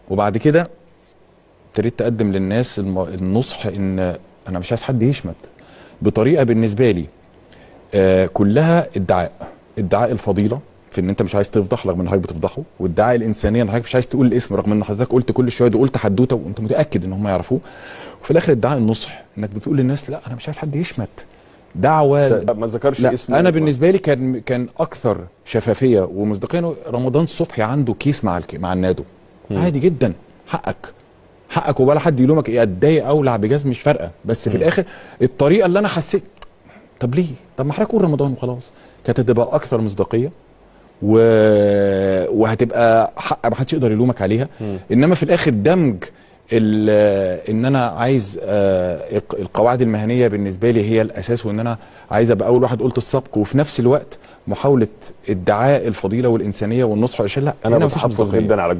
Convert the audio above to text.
وبعد كده ابتديت تقدم للناس النصح ان انا مش عايز حد يشمت، بطريقة بالنسبة لي كلها ادعاء الفضيلة في ان انت مش عايز تفضح رغم ان حضرتك بتفضحه، وادعاء الانسانية ان حضرتك مش عايز تقول الاسم رغم ان حضرتك قلت كل شوية ده، قلت حدوتة وانت متاكد ان هم يعرفوه. وفي الاخر ادعاء النصح انك بتقول للناس لا انا مش عايز حد يشمت، دعوه ما ذكرش اسمه. انا بالنسبة لي كان اكثر شفافية ومصداقيه. رمضان صبحي عنده case مع النادو، عادي جدا، حقك ولا حد يلومك، اتضايق اولع بجاز مش فارقه، بس في الاخر الطريقة اللي انا حسيت طب ليه؟ طب ما حضرتك قول رمضان وخلاص، كانت هتبقى اكثر مصداقية وهتبقى حق ما حدش يقدر يلومك عليها. انما في الاخر دمج ان انا عايز القواعد المهنية بالنسبة لي هي الاساس، وان انا عايز ابقى اول واحد قلت السبق، وفي نفس الوقت محاولة ادعاء الفضيلة والانسانية والنصح والارشاد. لا، انا متحفظ جدا على